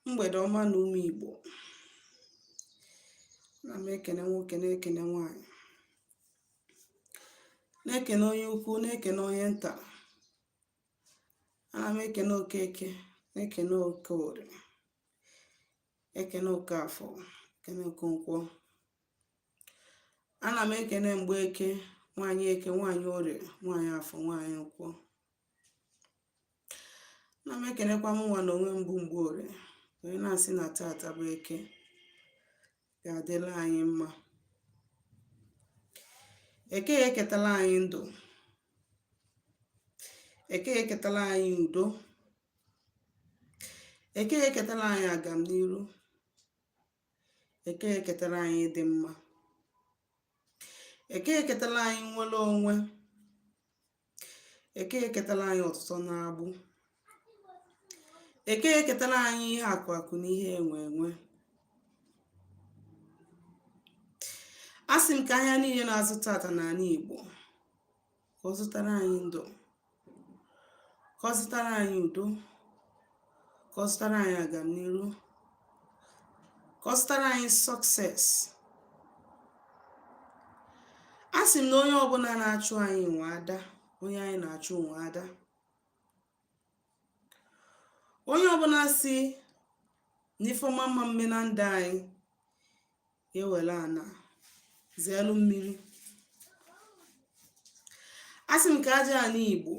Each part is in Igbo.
Mgbede ọma na ụmụ Igbo. Ana m ekene nwoke, na-ekene nwaanyị, na-ekene onye ukwu, na-ekene onye nta. Ana m ekene Okeke, na-ekene Okorie, ekene Okafọ, ekene Okonkwo. Ana m ekene Mgbeke, nwaanyị Eke, nwaanyị Orie, nwaanyị Afọ, nwaanyị Nkwọ. Ana m ekenekwa m nwa na onwe m bụ Mgbeorie, wee na-asị na tata bụ Eke ga-adịla anyị mma. Eke ya eketala anyị ndụ, Eke ya eketala anyị udo, Eke ya eketala anyị agamniru, Eke ya eketala anyị ịdị mma, Eke ya eketala anyị nnwere onwe, Eke ya eketala anyị ọtụtụ n'agbụ, Eke ya eketala anyị ihe akụ akụ na ihe enwe enwe. A sị m ka ahịa niile na-azụ tata n'ala Igbo ka ọ zụtara anyị ndụ, ka ọ zụtara anyị udo, ka ọ zụtara anyị agamniru, ka ọ zụtara anyị success. A sị m na onye ọbụla na-achụ anyị nwe ada, onye anyị na-achụ nwe ada. Onye ọbụla si na ife ọma ama mme na ndụ anyị ya ewere ana zeelu mmiri. A sị m ka aja ala Igbo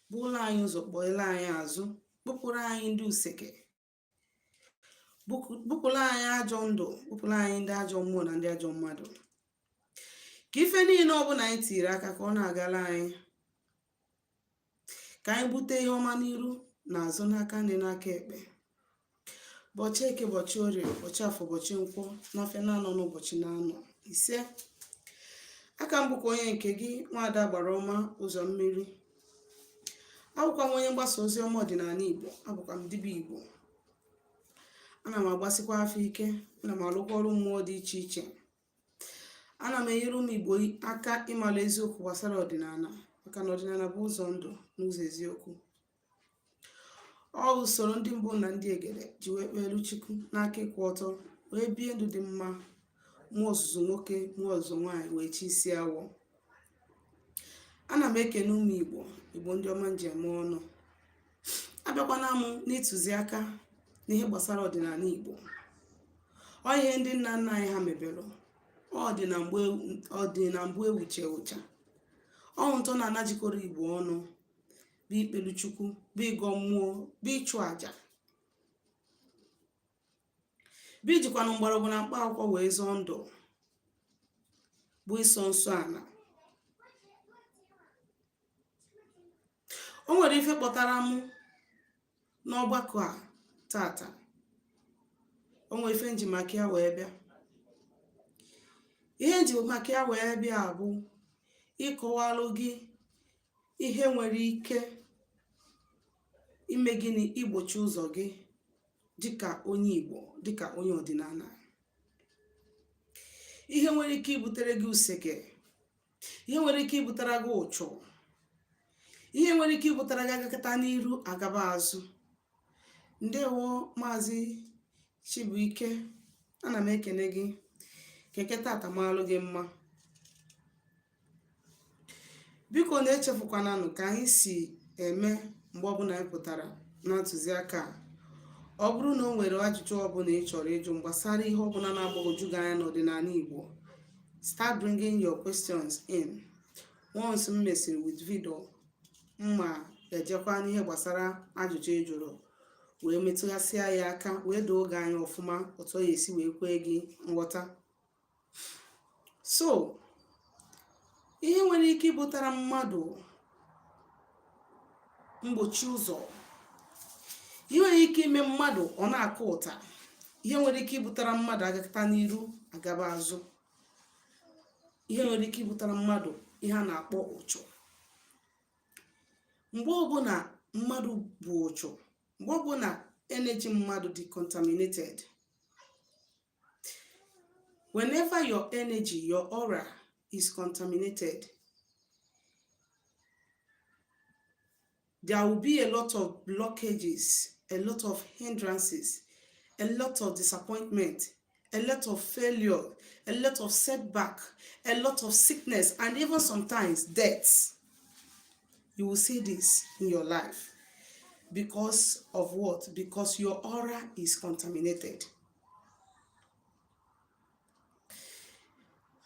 bụrụ anyị ụzọ, kpọnyere anyị azụ, kpụpụrụ anyị ndị useke, bupụrụ anyị ajọ ndụ, bupụrụ anyị ndị ajọ mmụọ na ndị ajọ mmadụ, ka ife niile ọbụla anyị tiri aka ka ọ na-agala anyị, ka anyị bute ihe ọma n'iru na azụ, n'aka nri, n'aka ekpe. Ụbọchị Eke, ụbọchị Orie, ụbọchị Afọ, ụbọchị Nkwọ, n'afịa na-anọ n'ụbọchị na-anọ ise. Aka m bụkwa onye nke gị, Nwaada Agbara Ọma Ụzọ Mmiri. Abụkwa m onye mgbasa ozi ọma ọdịnala Igbo, abụkwa m dibịa Igbo. Ana m agbasikwa afa ike, ana m alụkwa ọrụ mmụọ dị iche iche. Ana m enyere ụmụ Igbo aka ịmara eziokwu gbasara ọdịnala, maka na ọdịnala bụ ụzọ ndụ na ụzọ eziokwu. Ọ usoro ndị mbụ na ndị egede ji wee kpeelu Chukwu n'aka ịkwụ ọtọ, wee bie ndụ dị mma, mụọ ọzụzụ nwoke, mụọ ọzụzụ nwaanyị, wee chi isi awọ. Ana m ekene ụmụ Igbo, Igbo ndị ọma nji eme ọnụ. Abịakwana m n'ịtụziaka n'ihe gbasara ọdịnala Igbo. Ọ ihe ndị nna nna anyị ha mebere, ọ dị na mbụ ewuche ewucha. Ọ ntọala jikọrọ Igbo ọnụ bụ ikpelu Chukwu, bụ ịgọ mmụọ, bụ ịchụ àjà, bụ ijikwanụ mgbọrọgwụ na mkpa akwụkwọ wee zọọ ndụ, bụ ịsọ nsọ ala. O nwere ife kpọtara m n'ọgbakọ a tata. O nwere ife m ji maka ya wee bịa. Ihe m ji maka ya wee bịa bụ ịkọwalụ gị ihe nwere ike ime gịnị, igbochi ụzọ gị dịka onye Igbo, dịka onye ọdịnala. Ihe nwere ike ibutere gị useke, ihe nwere ike ibutere gị ụchụ, ihe nwere ike ibutere gị agakata n'iru agaba azụ. Ndewo, Maazị Chibuike, ana m ekene gị. Ka Eke tata maalụ gị mma. Biko na-echefukwananụ ka anyị si eme mgbe ọbụla anyị pụtara na ntụziaka a. Ọ bụrụ na o nwere ajụjụ ọbụla ị chọrọ ịjụ gbasara ihe ọbụla na-agbagwoju gị anya n'ọdịnala Igbo, start bringing your questions in. Once m mesịrị with video, m ma ejekwa n'ihe gbasara ajụjụ ị jụrụ wee metụghasịa ya aka, wee doo gị anya ọfụma otu ọ ga-esi wee kwee gị nghọta. So ihe nwere ike ibutara mmadụ mgbochi ụzọ, ihe nwere ike ime mmadụ ọ na-akụ ụta, ihe nwere ike ibutara mmadụ agakata n'iru agaba azụ, ihe nwere ike ibutara mmadụ ihe a na-akpọ ụchụ. Mgbe ọbụla mmadụ bụ ụchụ, mgbe ọbụla energy mmadụ dị contaminated, whenever your energy, your aura is contaminated, there will be a lot of blockages, a lot of hindrances, A lot of disappointment, a lot of failure, a lot of setback, a lot of sickness, and even sometimes death. You will see this in your life. Because of what? Because your aura is contaminated.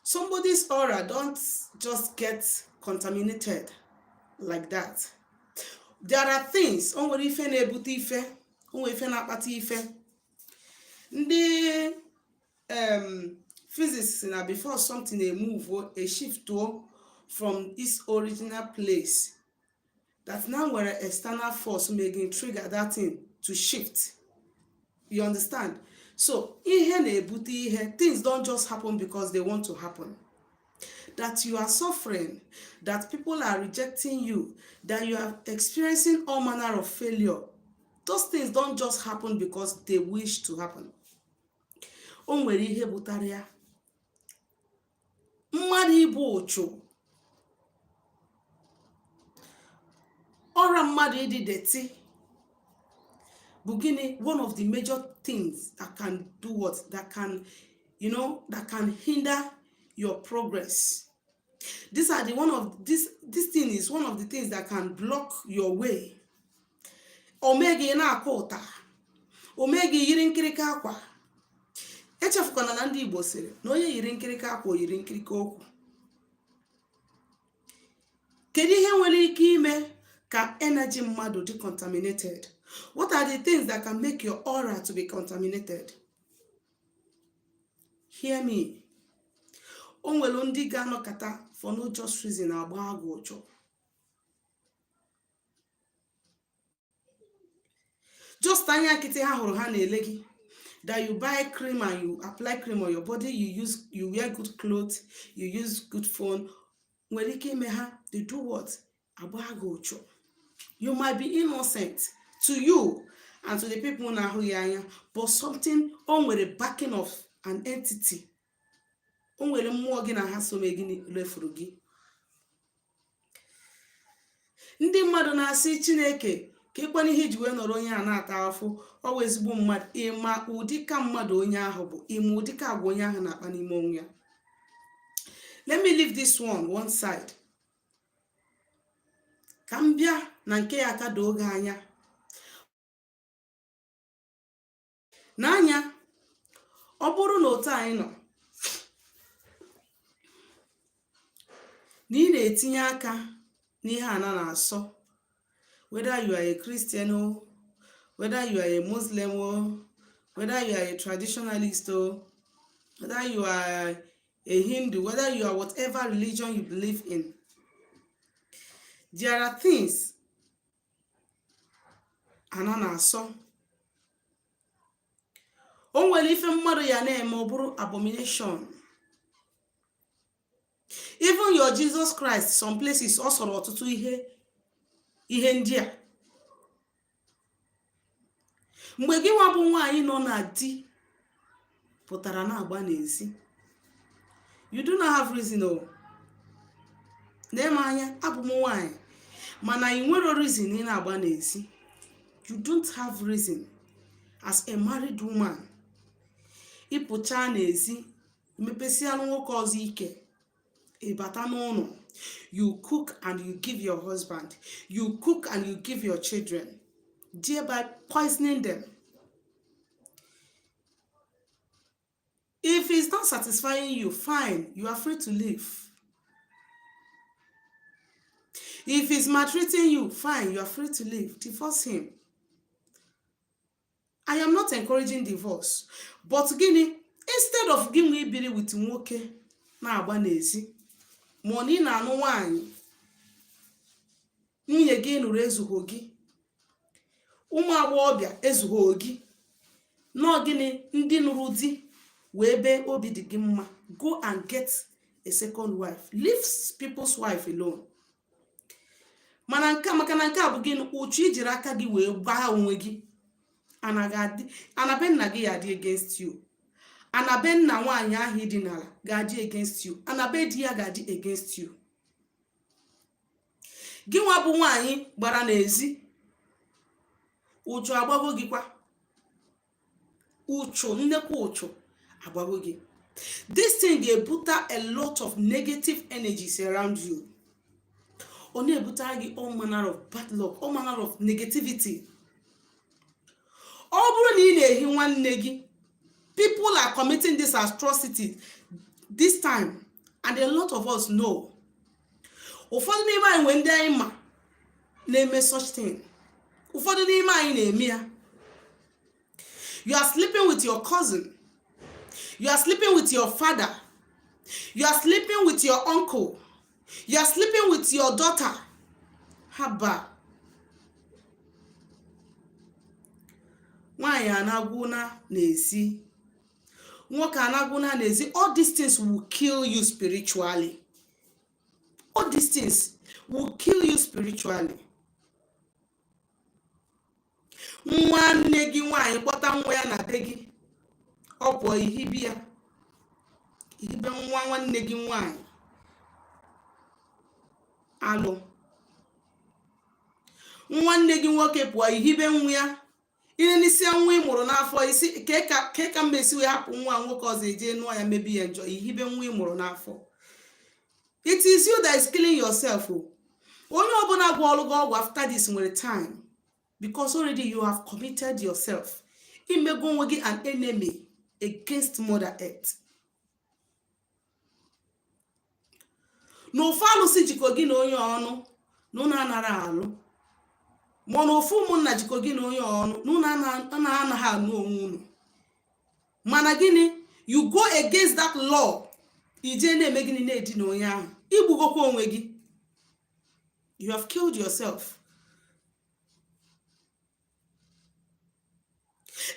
Somebody's aura don't just get contaminated like that. There are things, o nwere ife na-ebute ife, o nwere ife na-akpata ife. Ndị physics na before something a move, a shift from its original place, that now nwere external force may trigger that thing to shift. You understand? So ihe na-ebute ihe. Things don't just happen because they want to happen. That you are suffering, that people are rejecting you, that you are experiencing all manner of failure, those things don't just happen because they wish to happen. O nwere ihe butere ya. Mmadụ ịbụ ụchụ, ọra mmadụ ịdị dirty bụ gịnị? One of the major things that can do what? That can, you know, that can hinder your progress. These are the one of this this thing is one of the things that can block your way. O mee gị na-akụ ụta, o mee gị yiri nkirika akwa. Echefukwana na ndị Igbo sịrị na onye yiri nkirika akwa, o yiri nkirika okwu. Kedu ihe nwere ike ime ka energy mmadụ dị contaminated? What are the things that can make your aura to be contaminated? Hear me. O nwere ndị ga-anọkọta for no just reason agba agwụ ụchụ. Just anya nkịtị ha hụrụ ha na-ele gị, that you buy cream and you apply cream on your body, you use, you wear good clothes, you use good phone, nwere ike ime ha they do what? Agba gị ụchụ. You might be innocent to you and to the people na-ahụ ya anya, but something, o nwere backing of an entity, o nwere mmụọ gị na ha so mee gịnị? Refuru gị. Ndị mmadụ na-asị, "Chineke, ka ịkwana ihe iji wee nọrọ onye a na-ata afụ, ọ bụ ezigbo mmadụ." Ịma ụdịka mmadụ onye ahụ bụ, ịma ụdịka agwa onye ahụ na-akpa n'ime onwe ya. Let me leave this one one side ka m bịa na nke ya aka doo gị anya n'anya. Ọ bụrụ na otu anyị nọ na ị na-etinye aka n'ihe ana na-asọ, whether you are a Christian o, whether you are a Muslim o, whether you are a traditionalist o, whether you are a Hindu, whether you are whatever religion you believe in, there are things ana na-asọ. O nwere ife mmadụ ya na-eme, ọ bụrụ abomination. Even your Jesus Christ, some places ọ sọrọ ọtụtụ ihe ndị a. Mgbe gị nwa bụ nwaanyị nọ na di pụtara na-agba n'ezi, you do not have reason o. Na-eme anya, abụ m nwaanyị, mana ị nwere reason ị na-agba n'ezi. You don't have reason as a married woman ịpụcha n'ezi, mepesialụ nwoke ọzọ ike, ịbata n'ụlọ, you cook and you give your husband, you cook and you give your children, thereby poisoning them. If it's not satisfying you, fine, you are free to leave. If he's maltreating you, fine, you are free to leave. Divorce him. I am not encouraging divorce, but gịnị? Instead of gị nwe ibiri with nwoke na-agba n'ezi, ma ọ na ị na-anụ nwaanyị, nwunye gị nụrụ ezugho gị, ụmụ agbọghọbịa ezugho gị nọọ, gịnị? Ndị nụrụ di wee bee obi dị gị mma, go and get a second wife. Leave people's wife alone. Mana nke maka na nke a bụ gịnị? Ụchụ ijiri aka gị wee gbaa onwe gị. Ana be nna gị ya adị against you, ana be nna nwaanyị ahụ ịdị n'ala ga-adị against you, ana be di ya ga-adị against you. Gị nwa bụ nwaanyị gbara n'ezi, ụchụ agbago gị kwa. Ụchụ, nnekwu ụchụ agbago gị. This thing ga-ebute a lot of negative energies around you. Ọ na-ebutere gị all manner of bad luck, all manner of negativity. Ọ bụrụ na ị na-ehi nwanne gị, people are committing this atrocity this time, and a lot of us know. Ụfọdụ n'ime anyị nwee ndị anyị ma na-eme such thing. Ụfọdụ n'ime anyị na-eme ya. You are sleeping with your cousin, you are sleeping with your father, you are sleeping with your uncle, you are sleeping with your daughter. Haba, nwaanyị anagwuna na-esi, nwoke anagwuna na-ezi. All these things will kill you spiritually. All these things will kill you spiritually. Nwanne gị nwaanyị kpọta nwa ya na be gị, ọ pụọ, ihibe ya, ihibe nwa nwanne gị nwaanyị. Alụ nwanne gị nwoke pụọ, ihibe nwa ya. Ihe n'isi nwa ị mụrụ n'afọ isi ke ka mba esi wee hapụ nwa nwoke ọzọ eje nụọ ya, mebi ya njọ. Ihibe nwa ị mụrụ n'afọ. It is you that is killing yourself o. Onye ọbụla gwọọlụ gị ọgwụ after this nwere time, because already you have committed yourself. Imego onwe gị an enemy against Mother Earth. Na ofu alụsị jikọ gị na onye ọnụ na ụnụ anara alụ, ma na ofu ụmụnna jikọ gị na onye ọnụ na ụnụ anaghị anụ onwe unu, mana gịnị? You go against that law, ije na-eme gịnị? Na-edina onye ahụ. Igbugokwa onwe gị. You have killed yourself.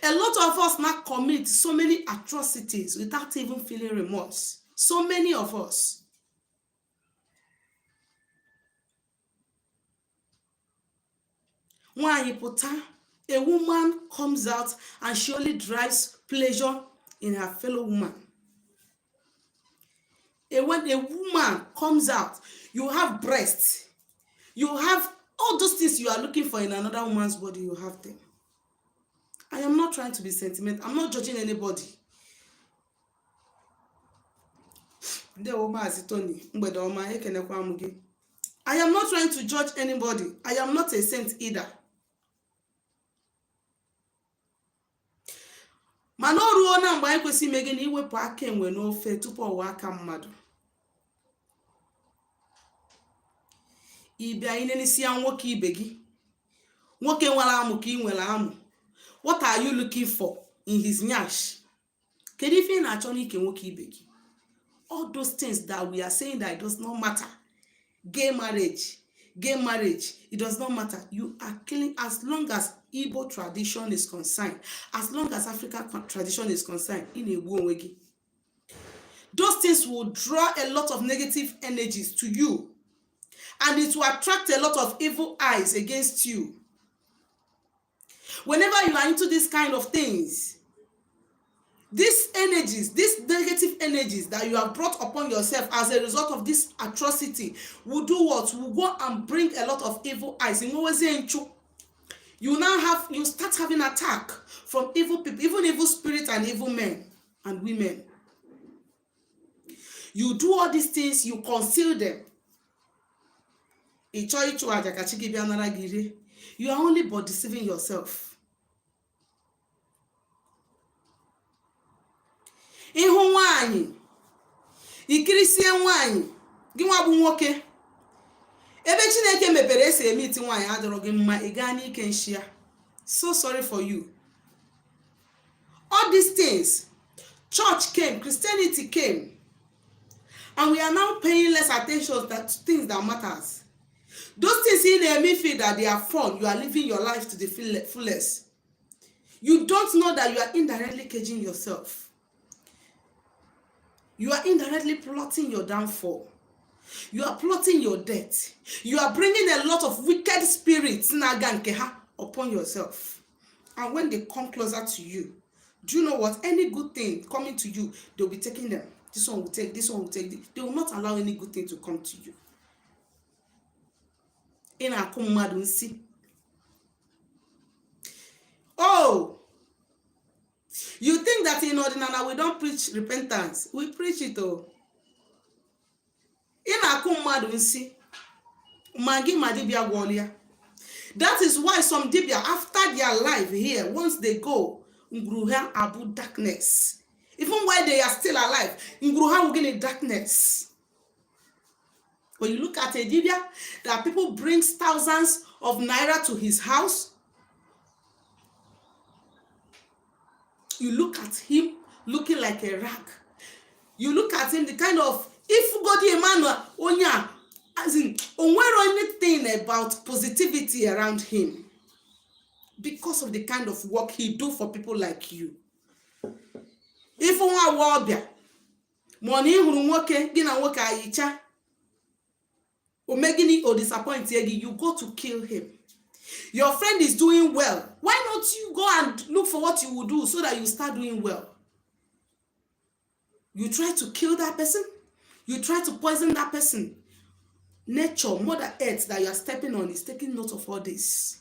A lot of us now commit so many atrocities without even feeling remorse. So many of us. Nwaanyị pụta, a woman comes out and she only derives pleasure in her fellow woman. When a woman comes out, you have breasts, you have all those things you are looking for in another woman's body, you have them. I am not trying to be sentimental. I'm not judging anybody. Ndewo, Maazị Tony, mgbede ọma, ekenekwa m gị. I am not trying to judge anybody. I am not a saint either. Mana o ruo na mgbe anyị kwesịrị ime gị na iwepụ aka enwe n'ofe tupu ọwa aka mmadụ. Ịbịa inenisi ya, nwoke ibe gị, nwoke nwere amụ ka ị nwere amụ, what are you looking for in his nyash? Kedu ife ị na-achọ n'ike nwoke ibe gị? All those things that we are saying that it does not matter, gay marriage, gay marriage, it does not matter, you are killing. As long as Igbo tradition is concerned, as long as African tradition is concerned, ị na-egbu onwe gị. Those things will draw a lot of negative energies to you and it will attract a lot of evil eyes against you. Whenever you are into this kind of things, these energies, these negative energies that you have brought upon yourself as a result of this atrocity will do what? Will go and bring a lot of evil eyes. Inwewezie nchu. You now have, you start having attack from evil people, even evil spirits and evil men and women. You do all these things, you conceal them. Ị chọọ ịchụ aja ka chi gị bịa nara gị rie. You are only but deceiving yourself. Ịhụ nwanyị, ikirisie nwanyị, gị nwa bụ nwoke, ebe Chineke mepere esi eme iti nwaanyị adọrọ gị mma, ị gaa n'ike nshi ya. So sorry for you. All these things, church came, Christianity came, and we are now paying less attention to things that matters. Those things ị na-eme, feel that they are fun, you are living your life to the fullest. You don't know that you are indirectly caging yourself. You are indirectly plotting your downfall. You are plotting your death. You are bringing a lot of wicked spirits na-aga nke ha upon yourself. And when they come closer to you, do you know what? Any good thing coming to you, they'll be taking them. This one will take, this one will take. They will not allow any good thing to come to you. Ị na-akụ mmadụ nsị. Oh, you that in ọdịnala we don't preach repentance? We preach it o. Ị na-akụ mmadụ nsị, ma gị ma dibịa gwọọla ya. That is why some dibia, after their life here, once they go, ngwuru ha abụ darkness. Even while they are still alive, ngwuru ha wụ gịnị? Darkness. When you look at a dibia that people brings thousands of naira to his house, you look at him looking like a rag. You look at him, the kind of ifugodi Emmanuel onye a, as in, o nwere anything about positivity around him because of the kind of work he do for people like you. Ifu nwa agbọghọbịa, ma ọ na ị hụrụ nwoke, gị na nwoke ayicha, o mee gịnị? O disappoint gị, you go to kill him. Your friend is doing well, why not you go and look for what you will do so that you start doing well? You try to kill that person, you try to poison that person. Nature, Mother Earth that you are stepping on, is taking note of all this.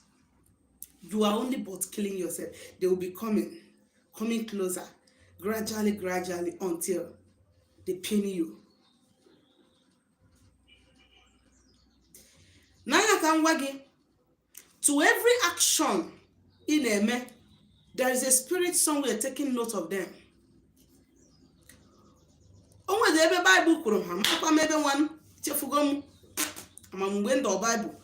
You are only but killing yourself. They will be coming, coming closer, gradually, gradually, until they pin you. N'anya ka m gwa gị, to every action ị na-eme, there is a spirit somewhere taking note of them. O nwere ebe Baịbụl kwuru ha, makwa m ebe nwa, chefugo m ama mgbe ndụ Baịbụl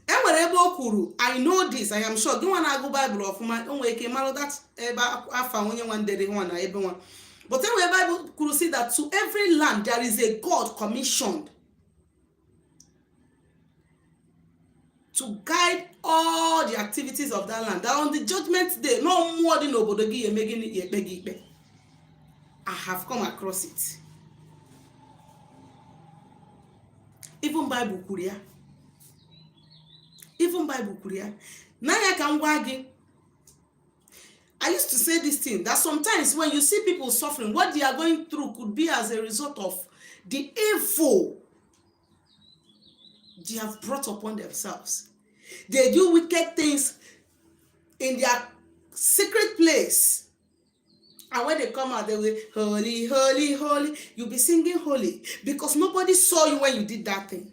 e nwere ebe o kwuru. I know this, I am sure gị nwa na-agụ Baịbụl ọfụma, o nwere ike marụ that ebe afa onye nwa ndere nwa na ebe nwa. But e nwere Baịbụl kwuru si that to every land there is a God commissioned to guide all the activities of that land, that on the judgment day, no mmụọ dị n'obodo gị eme gịnị? Ya ekpe gị ikpe. I have come across it. Even Bible kwuru ya, even Bible kwuru ya. N'anya ka m gwa gị, I used to say this thing, that sometimes when you see people suffering, what they are going through could be as a result of the evil they have brought upon themselves. They do wicked things in their secret place. And when they come out, they will, "Holy, holy, holy." You'll be singing holy because nobody saw you when you did that thing.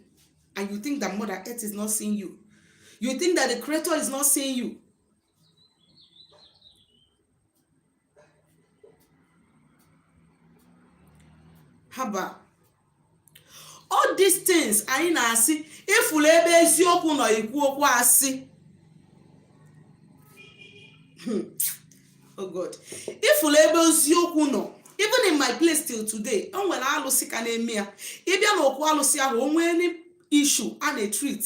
And you think that Mother Earth is not seeing you. You think that the Creator is not seeing you. Haba. All these things anyị na-asị, ifulu ebe eziokwu nọ, ikwu okwu asị. Oh God, ifulu ebe eziokwu nọ. Even in my place till today, o nwere alụsị ka na-eme ya. Ịbịa n'okwu alụsị ahụ, o nwee any issue a na-treat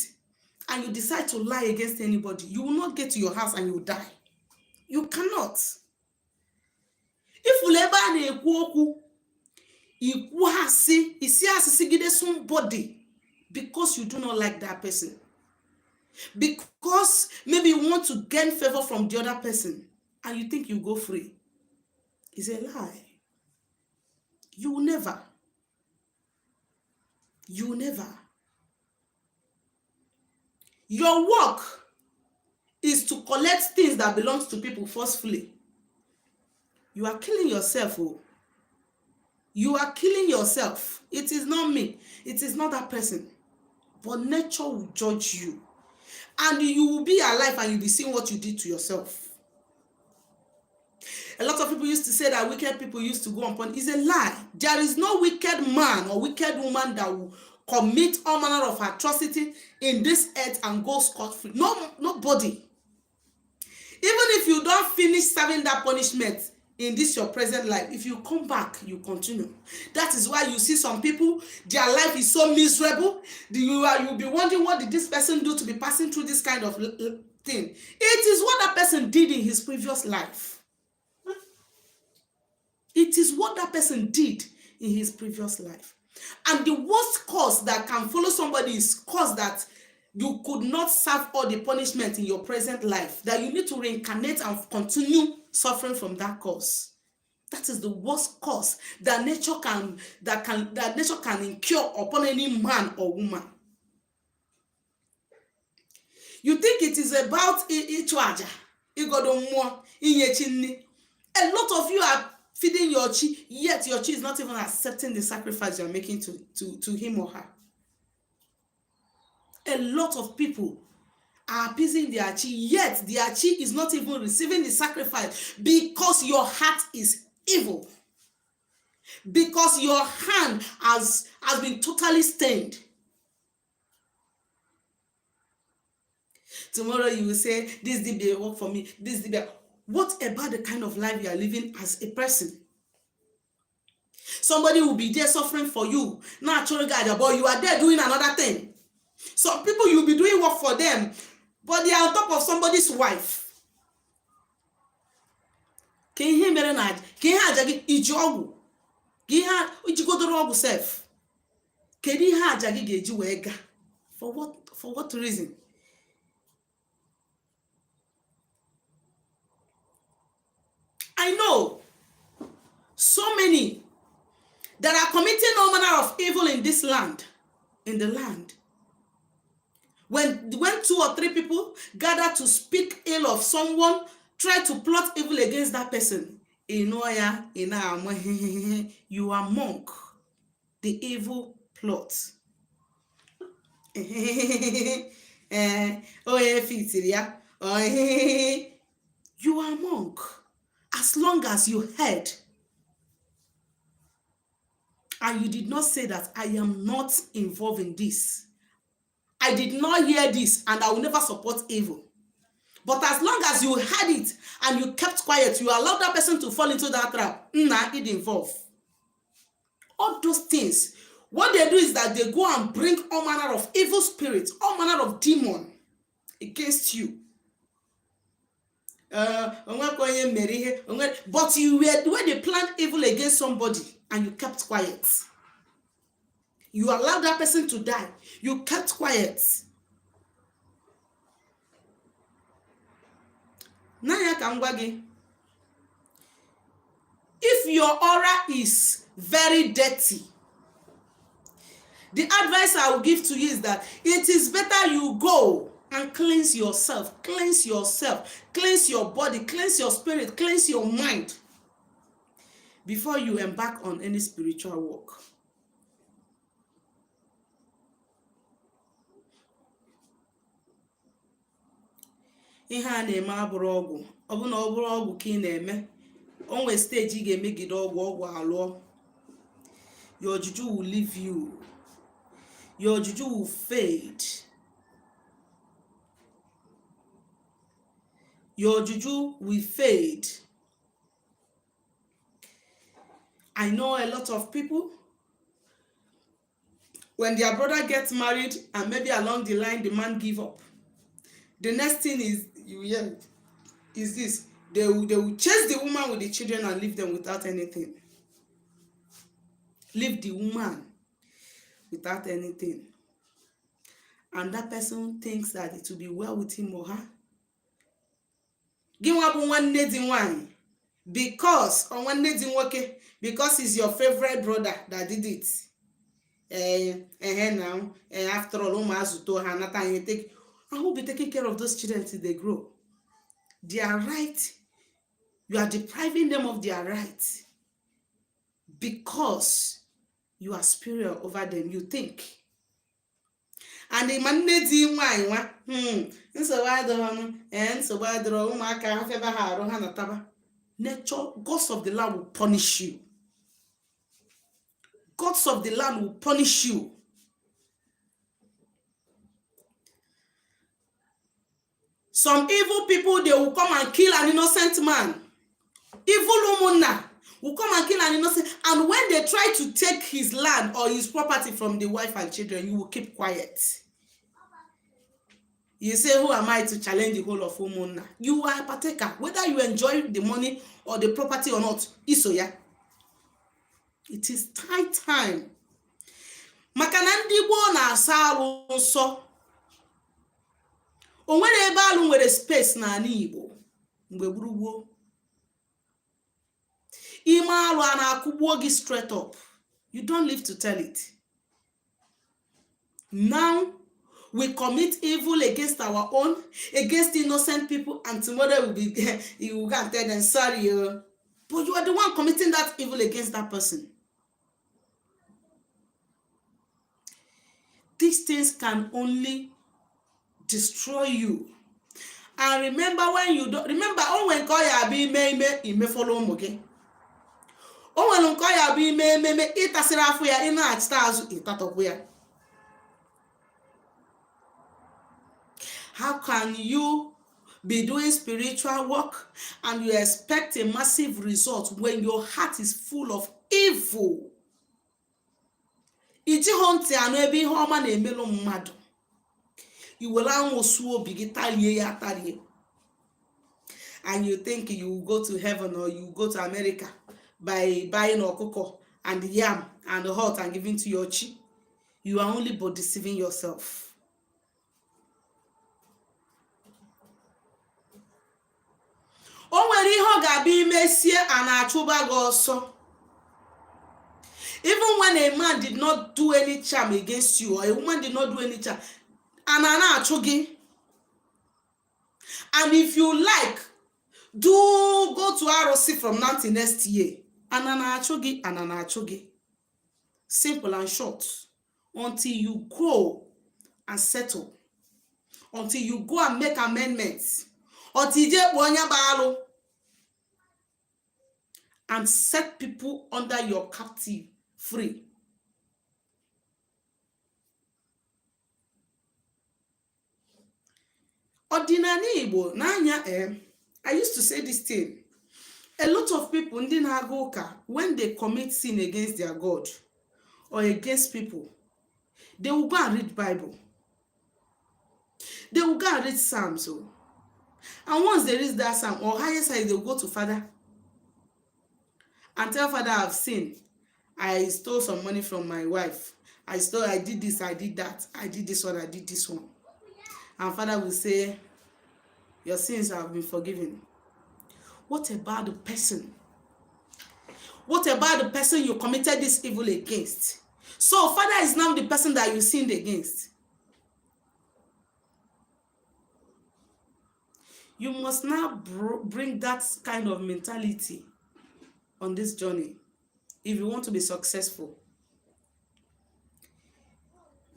and you decide to lie against anybody, you will not get to your house and you will die. You cannot. Ifulu ebe a na-ekwu okwu, ikwu asị, isi asị sigide somebody because you do not like that person, because maybe you want to gain favor from the other person, and you think you go free. It's a lie. You will never. You will never. Your work is to collect things that belongs to people forcefully. You are killing yourself. Oh. You are killing yourself. It is not me. It is not that person. But nature will judge you. And you will be alive and you'll be seeing what you did to yourself. A lot of people used to say that wicked people used to go upon. It's a lie. There is no wicked man or wicked woman that will commit all manner of atrocity in this earth and go scot-free. No, nobody. Even if you don't finish serving that punishment in this your present life, if you come back, you continue. That is why you see some people, their life is so miserable. You'll be wondering, what did this person do to be passing through this kind of thing? It is what that person did in his previous life. It is what that person did in his previous life. And the worst curse that can follow somebody is curse that you could not serve all the punishment in your present life, that you need to reincarnate and continue suffering from that curse. That is the worst curse that nature can incur upon any man or woman. You think it is about ịchụ aja, ịgodo mmụọ, inye chi nri. A lot of you are feeding your chi, yet your chi is not even accepting the sacrifice you are making to him or her. A lot of people are appeasing their chi, yet their chi is not even receiving the sacrifice because your heart is evil. Because your hand has been totally stained. Tomorrow you will say, "This dibia work for me, this dibia." What about the kind of life you are living as a person? Somebody will be there suffering for you. Now, but you are there doing another thing. Some people, you'll be doing work for them, but they are on top of somebody's wife. Ka ihe mere na ka ihe aja gị iji ọgwụ ka ihe ijigodoro ọgwụ sef, kedu ihe aja gị ga-eji wee gaa? For what reason? I know so many that are committing all manner of evil in this land, in the land. When two or three people gather to speak ill of someone, try to plot evil against that person, you are monk, the evil plot. Oh, you are monk. As long as you heard and you did not say that I am not involved in this, I did not hear this, and I will never support evil. But as long as you heard it and you kept quiet, you allowed that person to fall into that trap. Nah, it involved. All those things, what they do is that they go and bring all manner of evil spirits, all manner of demon against you. But you were when they planned evil against somebody and you kept quiet. You allowed that person to die. You kept quiet. N'anya ka m gwa gị, if your aura is very dirty, the advice I will give to you is that it is better you go and cleanse yourself, cleanse yourself, cleanse your body, cleanse your spirit, cleanse your mind before you embark on any spiritual work. Ihe a na-eme abụrụ ọgwụ. Ọ bụ na ọ bụrụ ọgwụ ka ị na-eme, o nwere stage ị ga-emegide ọgwụ, ọgwụ alụọ. Your juju will leave you, your juju will fade, your juju will fade. I know a lot of people, when their brother gets married and maybe along the line the man give up, the next thing is you hear is this: they will chase the woman with the children and leave them without anything, leave the woman without anything. And that person thinks that it will be well with him or her. Gị nwa bụ nwanne di nwanyị, because or nwanne di nwoke, because he's your favorite brother that did it, eh, now, after all, ụmụazụ too, ha nata anyị take, and who be taking care of those children till they grow? Their right, you are depriving them of their right because you are superior over them, you think. And ma nne di nwanyị nwa, nsogbu adịrọ, ee, nsogbu adịrọ, ụmụaka ha febe ha arụ ha nataba. Nature, gods of the land will punish you. Gods of the land will punish you. Some evil people, they will come and kill an innocent man. Evil ụmụnna will come and kill an innocent, and when they try to take his land or his property from the wife and children, you will keep quiet. You say, "Who am I to challenge the whole of ụmụnna?" You are a partaker, whether you enjoy the money or the property or not. Iso ya. It is high time, maka na ndị gboo na-asa alụ nsọ. O nwere ebe alụ nwere space n'ala Igbo mgbe gburugburu. Ime alụ a na-akụgbuo gị straight up. You don't live to tell it. Now we commit evil against our own, against innocent people, and tomorrow will be you will go and tell them sorry. Oh, But you are the one committing that evil against that person. These things can only destroy you. And remember, when you don't remember, o nwere nke ọ ya abụ ime ime imefọrọ ụmụ gị. O nwere nke ọ ya abụ ime ememe ịtasịrị afọ ya, ị na-achịta azụ ịtatọpụ ya. How can you be doing spiritual work and you expect a massive result when your heart is full of evil? Ijighọ ntị anụ ebe ihe ọma na-emelụ mmadụ, i were anwụ suo obi gị, tarie ya tarie, and you think you will go to heaven or you go to America by buying ọkụkọ and yam and hot and giving to your chi. You are only but deceiving yourself. O nwere ihe ọ ga-abịa imesie a na-achụba gị ọsọ. Even when a man did not do any charm against you or a woman did not do any charm, a na na-achụ gị. And if you like, do go to arụsị from now till next year, ana na-achụ gị, ana na-achụ gị. Simple and short. Until you go and settle, until you go and make amendments, until ije kpọọ onye bụ alụ and set people under your captive free. Ọdịnala Igbo n'anya, I used to say this thing. A lot of people ndị na-aga ụka, when they commit sin against their God or against people, they will go and read Bible, they will go and read Psalms o. And once they read that psalm or higher side, they will go to Father and tell Father, "I've sinned. I stole some money from my wife. I stole, I did this, I did that, I did this one, I did this one." And Father will say, "Your sins have been forgiven." What about the person? What about the person you committed this evil against? So Father is now the person that you sinned against. You must now bring that kind of mentality on this journey if you want to be successful.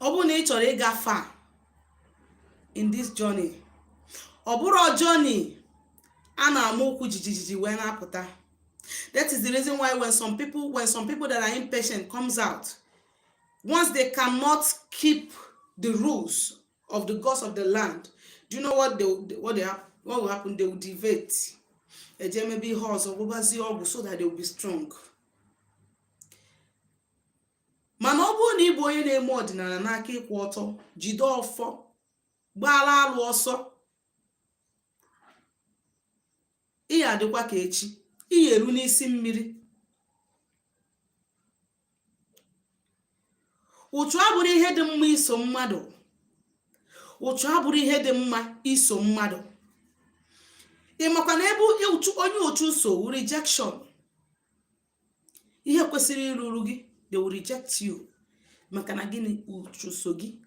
Ọ bụrụ na ị chọrọ ịga far in this journey, ọ bụrụ journey a na-ama ụkwụ jijiji wee na-apụta. That is the reason why when some people that are impatient comes out, once they cannot keep the rules of the gods of the land, do you know what will happen? They will deviate, eje mebe ihe ọzọ, gwụbazie ọgwụ so that they will be strong. Mana ọ bụrụ na ị bụ onye na-eme ọdịnala n'aka ịkwụ ọtọ, jide ọfọ, gbara alụ ọsọ, ị ya adịkwa ka echi, ị ya eru n'isi mmiri. Ụchụ abụrụ ihe dị mma iso mmadụ. Ụchụ abụrụ ihe dị mma iso mmadụ. Ị makwa na ebe onye ụchụ so, rejection. Ihe kwesịrị iruru gị, they will reject you. Maka na gịnị? Ụchụ so gị.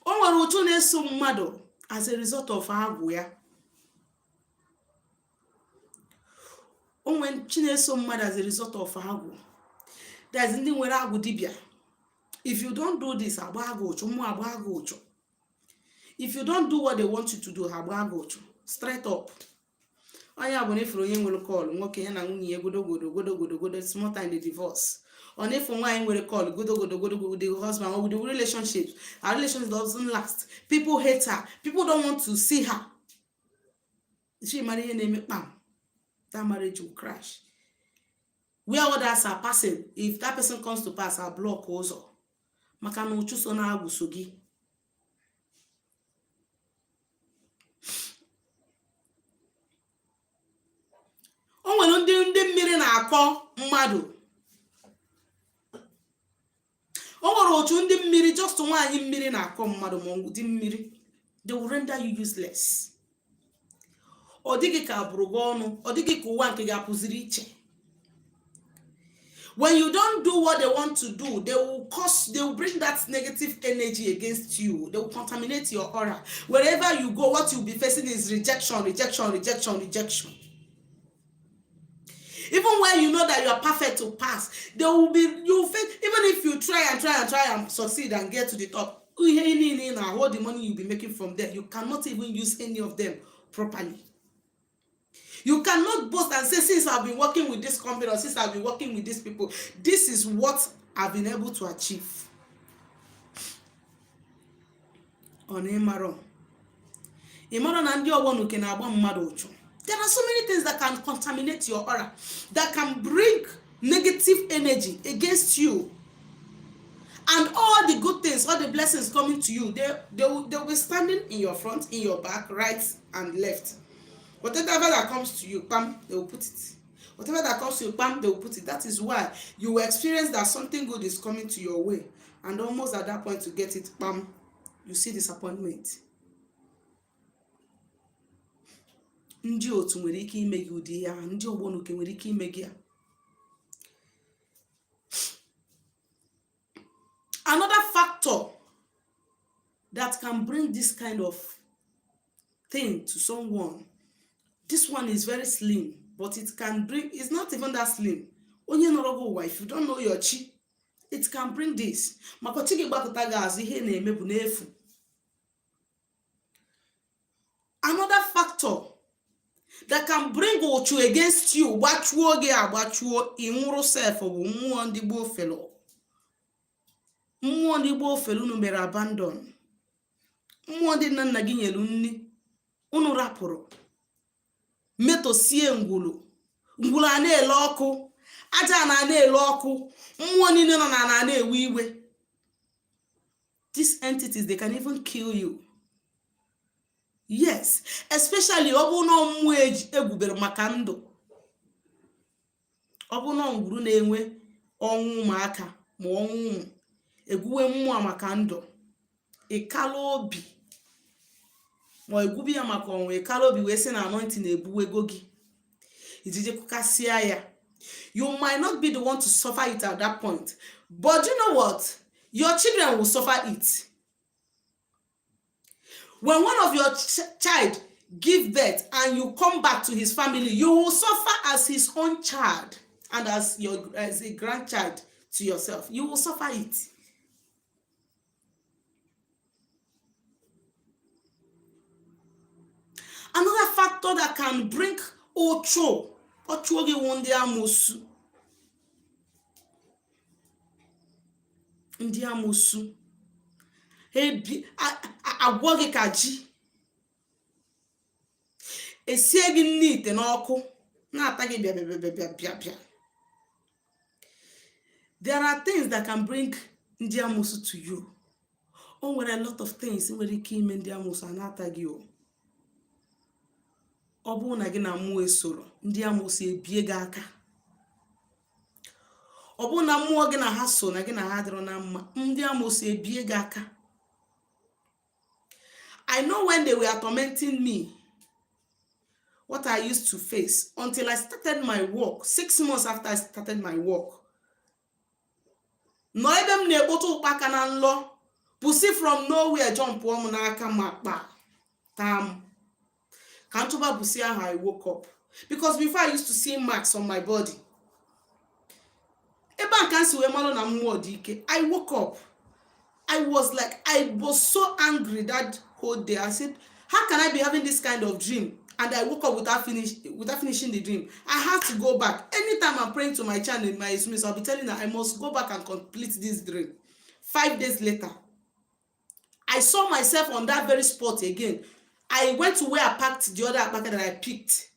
O nwere ụchụ na-eso mmadụ as a result of agwụ ya. O nwere chi na-eso mmadụ as a result of agwụ. There's ndị nwere agwụ dibịa. If you don't do this, agba gị ụchụ. Mmụọ agba gị ụchụ. If you don't do what they want you to do, ha agba gị ụchụ straight up. Onye bụ na ifuru onye nwere call, nwoke ya na nwunye ya godo godo godo godo godo, small time the divorce. Ọ na-efu nwaanyị nwere call, godo godo godo with the husband or with the relationship, her relationship doesn't last. People hate her, people don't want to see her. She mara ihe na-eme, kpam, that marriage will crash. Where others are passing, if that person comes to pass, I block ụzọ, maka na ụchụ so na-agwụ so gị. O nwere ndị mmiri na-akọ mmadụ. O nwere otu ndị mmiri, just nwaanyị mmiri na-akọ mmadụ ma ọ dị mmiri, they will render you useless. Ọ dịghị ka agbụrụ gị ọnụ, ọ dịghị ka ụwa nke ga-apụziri iche. When you don't do what they want to do, they will bring that negative energy against you. They will contaminate your aura. Wherever you go, what you'll be facing is rejection, rejection, rejection, rejection. Even when you know that you are perfect to pass, there will be, you fail. Even if you try and try and try and succeed and get to the top, ihe niile na all the money you'll be making from there, you cannot even use any of them properly. You cannot boast and say, "Since I've been working with this company or since I've been working with these people, this is what I've been able to achieve." Ọ na ịmarọ, ịmarọ na ndị ọgbọ n'uke na-agba mmadụ ụchụ. There are so many things that can contaminate your aura, that can bring negative energy against you, and all the good things, all the blessings coming to you, they will be standing in your front, in your back, right and left. Whatever that comes to you, bam, they will put it. Whatever that comes to you, bam, they will put it. That is why you will experience that something good is coming to your way, and almost at that point to get it, bam, you see disappointment. Ndị otu nwere ike ime gị ụdị ihe ahụ, ndị ọgbọnuke nwere ike ime gị ya. Another factor that can bring this kind of thing to someone, this one is very slim, but it can bring, it's not even that slim. Onye nọrọ gị ụwa, if you don't know your chi, it can bring this. Maka chi gị gbakọta gị azụ, ihe na-eme bụ n'efu. Another factor that can bring ụchụ against you, gbachuo gị agbachuo, ịnwụrụ sef, bụ mmụọ ndị gboo felo. Mmụọ ndị gboo felu unu mere abandon. Mmụọ ndị nna nna gị nyelu nni unu rapụrụ, metosie ngwulu, ngwulu a na-ele ọkụ, aja na na-ele ọkụ, mmụọ niile nọ na na na-ewe iwe. These entities, they can even kill you. Yes, especially ọ bụ na mmụọ egwubere maka ndụ, ọ bụ na ngwuru na-enwe ọnwụ ụmụaka ma ọnwụ ụmụ, egwuwe mmụọ maka ndụ, ịkala obi, ma egwubi ya maka ọnwụ, ịkala obi wee sị na anointing na-ebuwego gị ijiji kụkasịa ya. You might not be the one to suffer it at that point, but you know what? Your children will suffer it. When one of your child give birth and you come back to his family, you will suffer as his own child and as a grandchild to yourself. You will suffer it. Another factor that can bring ụchụ, ọchụọ gị, wụ ndị amoosu. Ndị amoosu ebi agwọ gị ka ji, esie gị nne ite n'ọkụ, na-ata gị bịa bịa bịa bịa bịa bịa. There are things that can bring ndị amoosu to you. O nwere a lot of things nwere ike ime ndị amoosu a na-ata gị. O ọ bụrụ na gị na mmụọ esoro, ndị amoosu ebie gị aka. Ọ bụrụ na mmụọ gị na ha so na gị na ha dịrọ na mma, ndị amoosu ebie gị aka. I know when they were tormenting me, what I used to face until I started my work. 6 months after I started my work, nọ ebe m na-ekpote ụkpaka na nlọ, pusi from nowhere jump pụọ m n'aka ma kpa taa m ka ntụba busi ahụ. I woke up because before, I used to see marks on my body. Ebe a ka m si wee malụ na mmụọ dị ike. I woke up, I was like, I was so angry that whole day. I said, "How can I be having this kind of dream?" And I woke up without finishing the dream. I had to go back. Anytime I'm praying to my child in my Smith, I'll be telling her I must go back and complete this dream. 5 days later, I saw myself on that very spot again. I went to where I packed the other packet that I picked.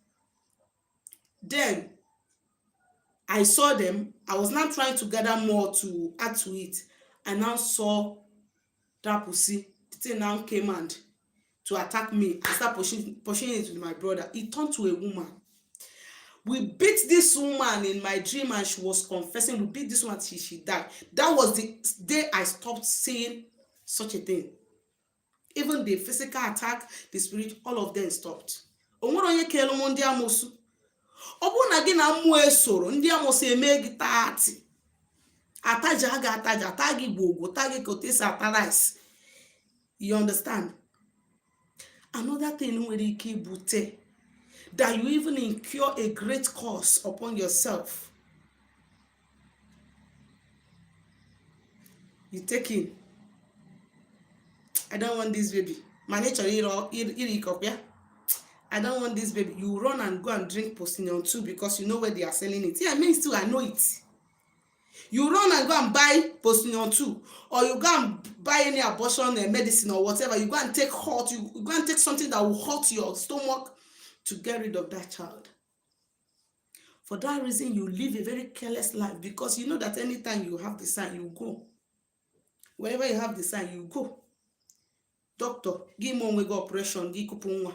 Then I saw them. I was now trying to gather more to add to it. I now saw that pussy. The thing now came and to attack me. I start pushing it with my brother. It turned to a woman. We beat this woman in my dream and she was confessing. We beat this woman till she died. That was the day I stopped seeing such a thing. Even the physical attack, the spirit, all of them stopped. O nwere onye kere m ndị amosu. Ọ bụrụ na gị na mmụọ esoro, ndị amosu eme gị taati, ataja gị, ataja ata gị gwogwo, taa gị ka otu esi ata rice. You understand? Another thing nwere ike ibute That you even incur a great curse upon yourself. You take in, "I don't want this baby," mana ị chọrọ iri ike ya. "I don't want this baby." You run and go and drink Postinion 2 because you know where they are selling it. Yeah, me too, I know it. You run and go and buy Postinion 2, or you go and buy any abortion medicine or whatever. You go and take hot, you go and take something that will hurt your stomach to get rid of that child. For that reason, you live a very careless life because you know that anytime you have the sign, you go. Wherever you have the sign, you go. Doctor, gị mee onwe gị operation, gị kụpụ nwa.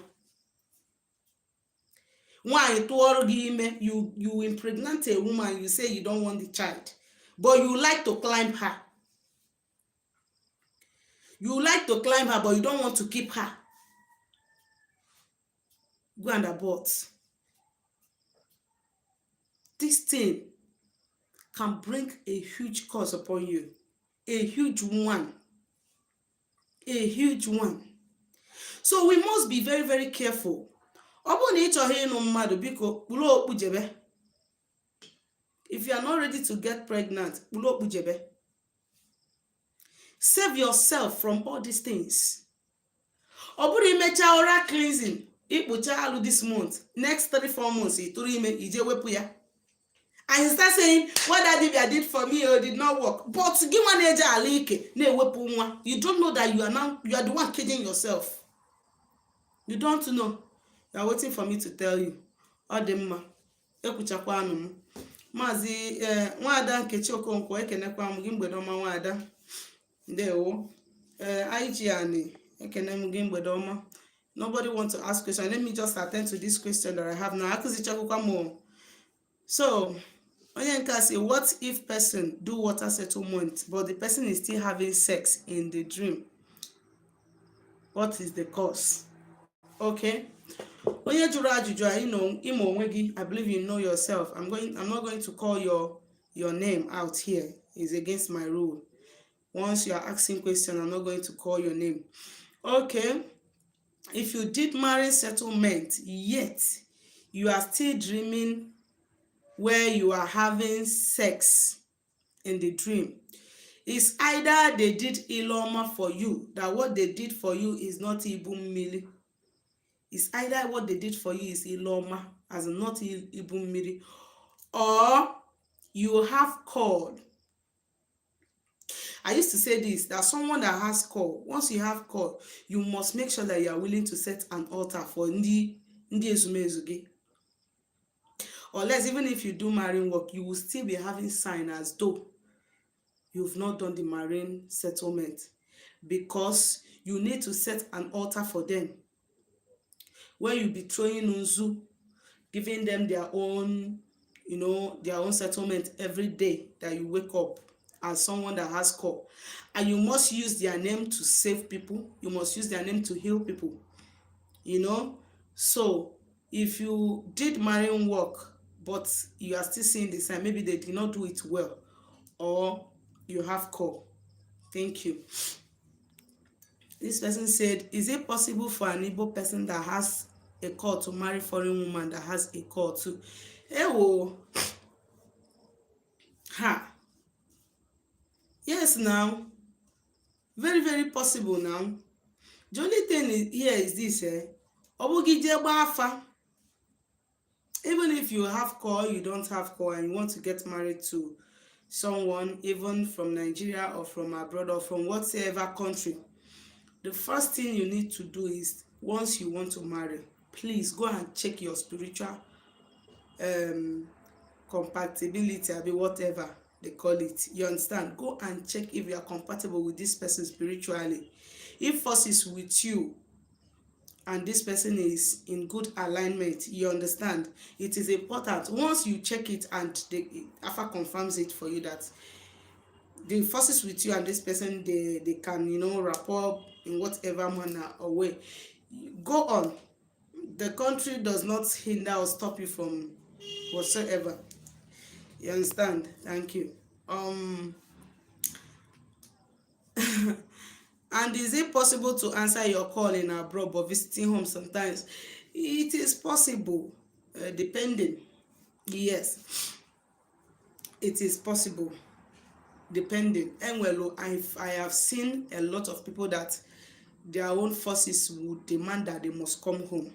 Nwaanyị tụọrọ gị ime, you impregnate a woman, you say you don't want the child, but you like to climb her. You like to climb her, but you don't want to keep her. Go and abort. This thing can bring a huge curse upon you, a huge one, a huge one. So we must be very, very careful. Ọ bụrụ na ị chọghị ịnụ mmadụ, biko kpuru okpu jebe. If you are not ready to get pregnant, kpuru okpu jebe. Save yourself from all these things. Ọ bụrụ imecha oral cleansing, ikpucha alụ this month, next 3-4 months ị tụrụ ime, ije wepụ ya, and you start saying, "What that dibia did for me, oh, did not work." But gị nwa na-eje ala ike na-ewepụ nwa, you don't know that you are now, you are the one caging yourself. You don't know. You are waiting for me to tell you. Ọ dị mma, ekwuchakwanụ m. Maazị ee, Nwaada Nkechi Okonkwo, ekenekwa m gị. Mgbede ọma, nwaada, ndewo. Ee, IG ani, ekene m gị, mgbede ọma. Nobody want to ask question. Let me just attend to this question that I have now. Akụzichakwukwa m o. So onye nke a sị, "What if person do water settlement but the person is still having sex in the dream? What is the cause?" Okay, onye jụrụ ajụjụ a, you know, ịma onwe gị. I believe you know yourself. I'm not going to call your name out here. It's against my rule. Once you are asking question, I'm not going to call your name. Okay, if you did marriage settlement yet you are still dreaming where you are having sex in the dream, it's either they did iloma for you, that what they did for you is not ibu mmiri. It's either what they did for you is iloma, as in not ibu mmiri, or you have called. I used to say this, that someone that has call, once you have call, you must make sure that you are willing to set an altar for ndị ndị ezumezu gị. Unless, even if you do marine work, you will still be having sign as though you've not done the marine settlement, because you need to set an altar for them where you be throwing nzu, giving them their own settlement every day that you wake up as someone that has call. And you must use their name to save people. You must use their name to heal people. So if you did marine work but you are still seeing the sign, maybe they did not do it well or you have call. Thank you. This person said, "Is it possible for an Igbo person that has a call to marry foreign woman that has a call too?" Ewo, ha, yes now, very, very possible. Now, the only thing here is this, eh, ọ bụghị jee gbaa afa. Even if you have call, you don't have call, and you want to get married to someone, even from Nigeria or from abroad or from whatever country, the first thing you need to do is, once you want to marry, please go and check your spiritual compatibility, abi whatever they call it. You understand? Go and check if you are compatible with this person spiritually. If force is with you and this person is in good alignment, you understand? It is important. Once you check it and the afa confirms it for you that the forces with you and this person, they can rapport in whatever manner or way, go on. The country does not hinder or stop you from whatsoever. You understand? Thank you. And is it possible to answer your call in abroad but visiting home sometimes? It is possible, depending. Yes, it is possible, depending. Enwelu, I have seen a lot of people that their own forces would demand that they must come home.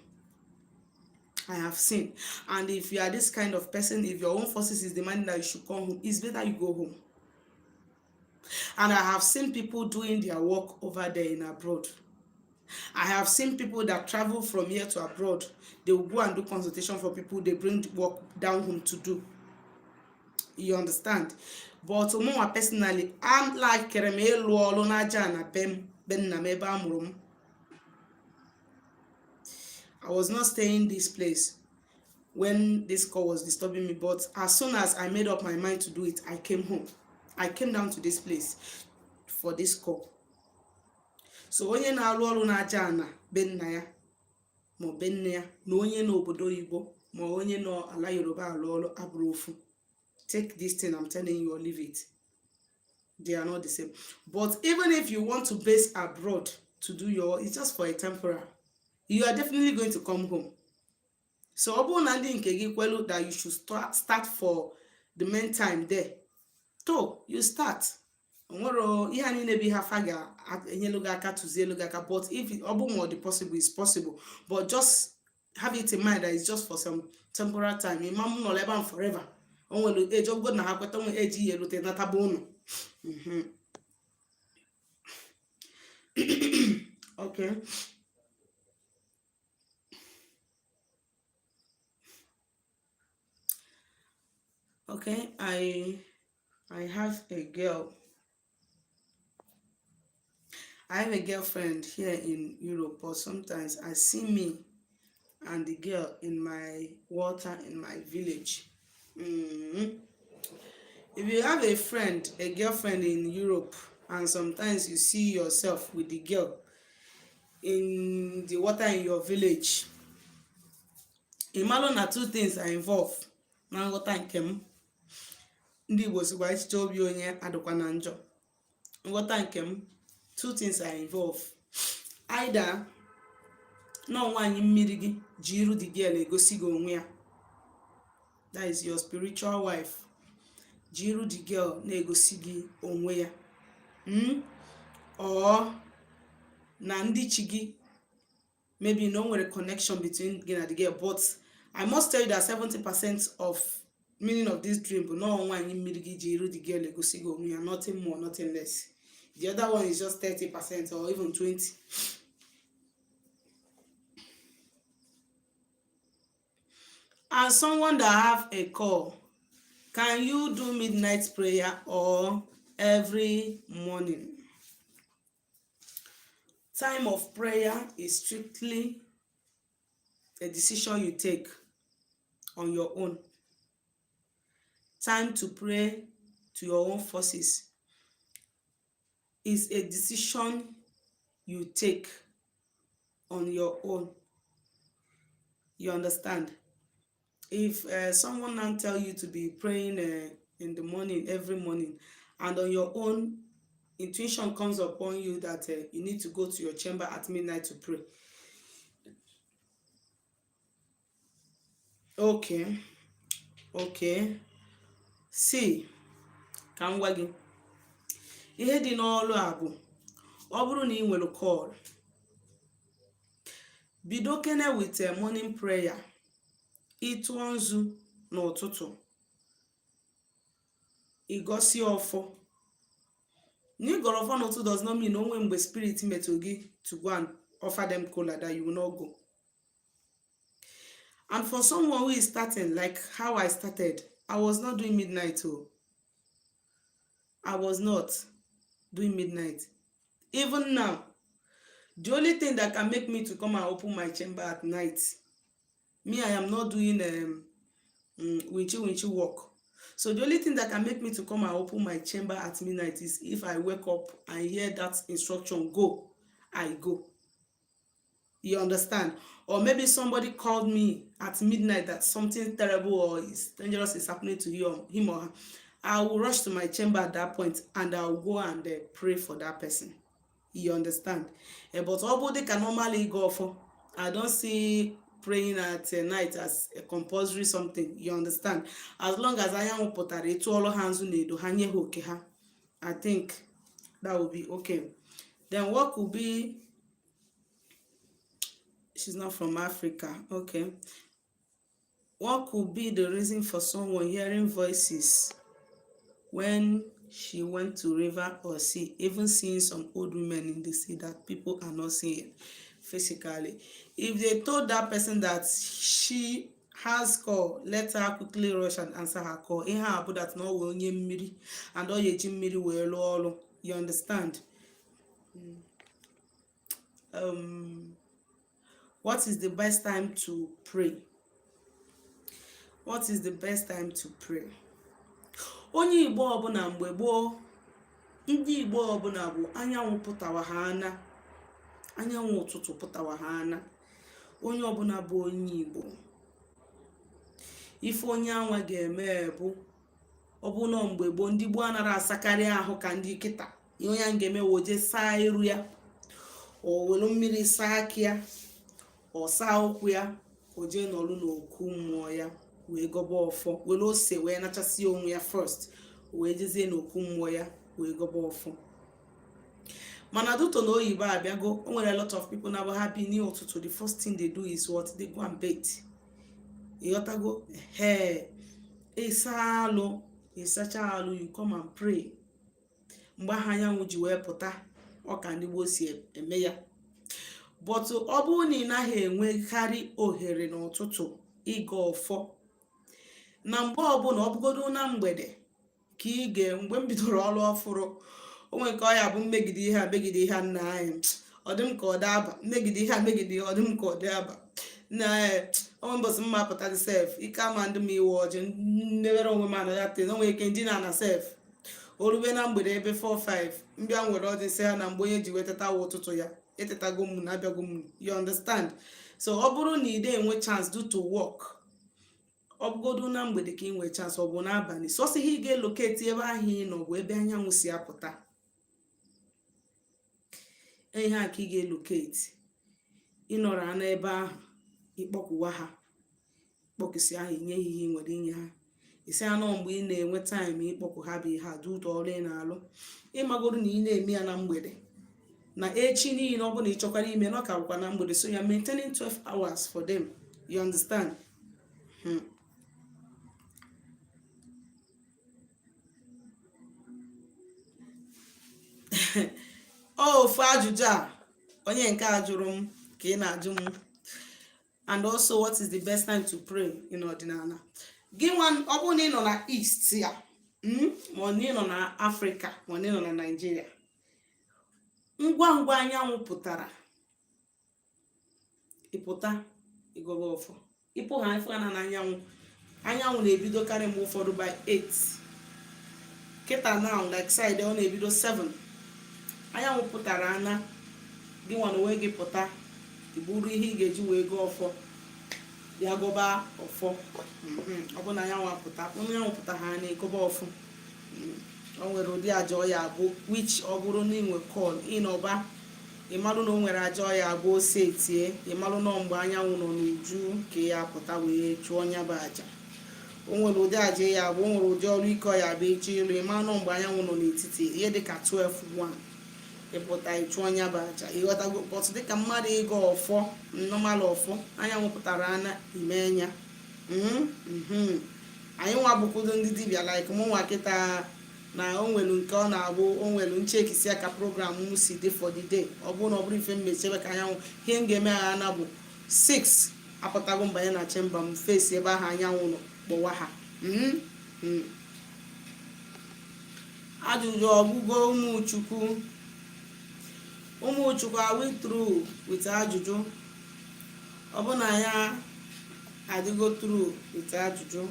I have seen. And if you are this kind of person, if your own forces is demanding that you should come home, it's better you go home. And I have seen people doing their work over there in abroad. I have seen people that travel from here to abroad. They will go and do consultation for people. They bring work down home to do. You understand? But mụnwa personally, I'm like m ịlụ ọrụ n'aja na be m, be nna m, ebe a mụrụ m. I was not staying this place when this call was disturbing me, but as soon as I made up my mind to do it, I came home. I came down to this place for this call. So onye na-arụ ọrụ n'aja ana be nna ya ma ọ be nne ya na onye n'obodo oyibo ma onye nọ ala Yoruba alụ ọrụ abụrụ ofu. Take this thing I'm telling you or leave it. They are not the same. But even if you want to base abroad to do your, it's just for a temporary. You are definitely going to come home. So ọ bụrụ na ndị nke gị kwelu that you should start for the main time there, to you start. Onwere ihe a niile bụ ihe afa ga-enyelu gị aka, tụzielu gị aka. But if ọ bụ ma ọ dị possible, it's possible, but just have it in mind that it's just for some temporary time. Ịma m nọrọ ebe ahụ forever. O nwere eji ọgụgụ na ha kweta nwe eji ihe erute nataba ụnụ. Okay, I have a girlfriend here in Europe, but sometimes I see me and the girl in my water in my village. If you have a friend, a girlfriend in Europe, and sometimes you see yourself with the girl in the water in your village, ịmalụ na two things are involved. Na nghọta nke m, ndị Igbo sikwa echiche obi onye adịkwa na njọ. Nghọta nke m, two things are involved. Either nọọ nwaanyị mmiri gị ji iru the girl egosi gị onwe ya, that is your spiritual wife ji iru the girl na-egosi gị onwe ya, Or na ndị chi gị, maybe no nwere connection between gị na the girl. But I must tell you that 70% of meaning of this dream bụ nọọ nwaanyị mmiri gị ji iru the girl egosi gị onwe ya, nothing more, nothing less. The other one is just 30% or even 20. As someone that have a call, can you do midnight prayer or every morning? Time of prayer is strictly a decision you take on your own. Time to pray to your own forces is a decision you take on your own. You understand? If someone now tell you to be praying in the morning, every morning, and on your own intuition comes upon you that you need to go to your chamber at midnight to pray. Okay. See, ka m gwa gị ihe dị n'ọlụ a bụ, ọ bụrụ na ị nwere call, bido kene with a morning prayer. Ịtụọ nzu n'ụtụtụ, ịgọsie ọfọ. Na ịgọrọ ọfọ n'ụtụtụ does not mean na onwe mgbe spirit metụ gị to go and offer them kola that you will not go. And for someone who is starting, like how I started, I was not doing midnight. Oh, I was not doing midnight. Even now, the only thing that can make me to come and open my chamber at night, me, I am not doing winchy winchy work. So the only thing that can make me to come and open my chamber at midnight is if I wake up and hear that instruction, "Go," I go. You understand? Or maybe somebody called me at midnight that something terrible or is dangerous is happening to you or him or her. I will rush to my chamber at that point and I will go and pray for that person. You understand? But ọ bụ dịka normally go for, I don't see praying at night as a compulsory something, you understand? As long as anyanwụ pụtara, ịtụọlụ ha nzu na edo ha, nye ha oke ha, I think that will be okay. Then what could be, she's not from Africa, okay. What could be the reason for someone hearing voices when she went to river or sea, even seeing some old women in the sea that people are not seeing physically? If they told that person that she has call, let her quickly rush and answer her call. Ihe a bụ that na ọ wee onye mmiri and ọ ya eji mmiri wee lụọ ọrụ, you understand? What is the best time to pray? What is the best time to pray? Onye Igbo ọbụla, mgbe gboo, ndị Igbo ọbụla bụ anyanwụ pụtawa ha ana, anyanwụ ụtụtụ pụtawa ha ana, onye ọbụla bụ onye Igbo, ife onye anwa ga-eme bụ, ọ bụ na mgbe gboo ndị gboo anaghị asakarị ahụ ka ndị kịta, ihe onye ahụ ga-eme wụ jee saa iru ya, o welu mmiri saa aka ya, ọ saa ụkwụ ya, o jee nọrụ n'okwu mmụọ ya wee gọba ọfọ, were ose wee nachasị onwe ya first, wee jezie n'okwu mmụọ ya wee gọba ọfọ. Mana due to na oyibo abịago, o nwere a lot of people na-abụ ha bi n'ụtụtụ, the first thing they do is what? They go and bathe. Ịghọtago? Ee, ịsa alụ, ịsacha alụ, you come and pray mgbe ahụ anyanwụ ji wee pụta. Ọ ka ndị gboo si eme ya. But ọ bụrụ na ị naghị enwekarị ohere n'ụtụtụ ịga ọfọ, na mgbe ọbụla, ọ bụgodo na mgbede ka ị ga. Mgbe m bidoro ọrụ ọfụrụ, o nwere nke ọ ya bụ mmegide ihe a, megide ihe a, nna anyị, ọ dị m ka ọ dị aba, mmegide ihe a, megide ihe, ọ dị m ka ọ dị aba na onwe mbọsị mma pụta dị sef, ike ama ndị m iwe ọjị ndebere onwe m anọ ya te na onwe ike ndị na ana sef. O rube na mgbede ebe 4-5, mbịa nwere ọjị, sị ha na mgbe onye ji wee teta wa ụtụtụ ya, etetago m na abịago m, you understand? So ọ bụrụ na ị dị enwe chance due to work, ọ bụgodu na mgbede ka ị nwee chance, ọ bụ n'abalị, sọsọ ihe ị ga-elocate ebe ahụ ị nọ bụ ebe anyanwụ si apụta. Ihe a ka ị ga-elocate, ịnọrọ ana ebe ahụ, ịkpọkwuwa ha, kpọkụsị ahụ, inye ha ihe ị nwere inye ha. Isi anọ mgbe ị na-enwe time ịkpọkụ ha bụ ihe a dị ụtọ ọrụ ị na-alụ, ịmagoro na ị na-eme ya na mgbede na echi niile, ọ bụla ị chọkwara ime na ọ ka bụkwa na mgbede. So ya maintaining 12 hours for them, you understand? Ọ ofu ajụjụ a onye nke a jụrụ m ka ị na-ajụ m. And also, what is the best time to pray in ọdịnala? Gị nwa, ọ bụrụ na ị nọ na East ya, ma ọ na ị nọ na Afrịka, ma ọ na ị nọ na Naịjirịa, ngwa ngwa anyanwụ pụtara, ịpụta ịgọba ọfọ. Ịpụ ha ife na anyanwụ, anyanwụ na-ebidokarị mgbe ụfọdụ by 8. Kịta now, like side, ọ na-ebido 7. Anyanwụ pụtara ana, gị nwa na onwe gị pụta, iburu ihe ị ga-eji wee gọọ ọfọ, bịa gọba ọfọ. Ọ bụ na anyanwụ apụta, anyanwụ pụta ha na ịgọba ọfọ. O nwere ụdị aja ọ ya abụ, which ọ bụrụ na ị nwe call ịnọba, ịmalụ na o nwere aja ọ ya abụ ose etie, ịmalụ nọ mgbe anyanwụ nọ n'uju ka ya apụta wee chụọ nya bụ aja. O nwere ụdị aja ya abụ, o nwere ụdị ọrụ ike ọ ya abụ echi ịlụ, ịmalụ nọ mgbe anyanwụ nọ n'etiti, ihe dịka 12 1, ịpụta ịchụọ nya bụ aja. Ịghọtago? But dịka mmadụ ịga ọfọ, normal ọfọ, anyanwụ pụtara ana, ime ya. Anyị nwa bụkwudo ndị dibịa, like mụ nwa kịta na o nwere nke ọ na-abụ, o nwere nchekisi ka program m si dị for the day. Ọ bụrụ na ọ bụrụ ife m mechebe ka anyanwụ, ihe m ga-eme agha na bụ 6 apụtago, mbanye na chamber m, face ebe ahụ anyanwụ nọ, kpọwa ha. Ajụjụ ọgwụgwọ, ụmụchukwu, ụmụchukwu, are we through with ajụjụ? Ọ bụ na ya adịgo through with ajụjụ,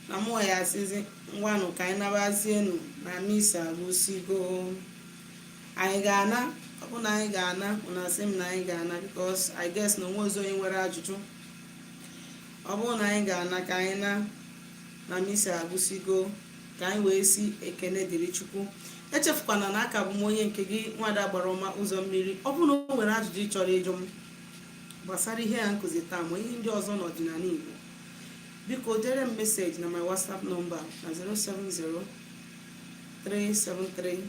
na mụ ya asịzi, ngwanụ, ka anyị nabazienụ na misa agwụsigo. Anyị ga-ana? Ọ bụ na anyị ga-ana, unu asị m na anyị ga-ana, because I guess na onwe ozi onye nwere ajụjụ. Ọ bụrụ na anyị ga-ana, ka anyị na na misa agwụsigo, ka anyị wee si ekene dịrị Chukwu. Echefukwana na aka bụ m onye nke gị, nwada gbara ọma ụzọ mmiri. Ọ bụrụ na o nwere ajụjụ ị chọrọ ịjụ m, Gbasara ihe ya nkụzi taa ma ihe ndị ọzọ n'ọdịnala Igbo, biko dere m message na my WhatsApp number na 070 373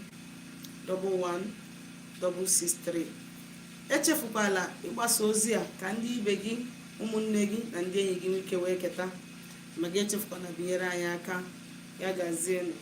11 663. Echefukwala ịgbasa ozi a ka ndị ibe gị, ụmụnne gị na ndị enyi gị nwee ike wee keta ma gị. Echefukwana binyere anyị aka. Ya gazienụ.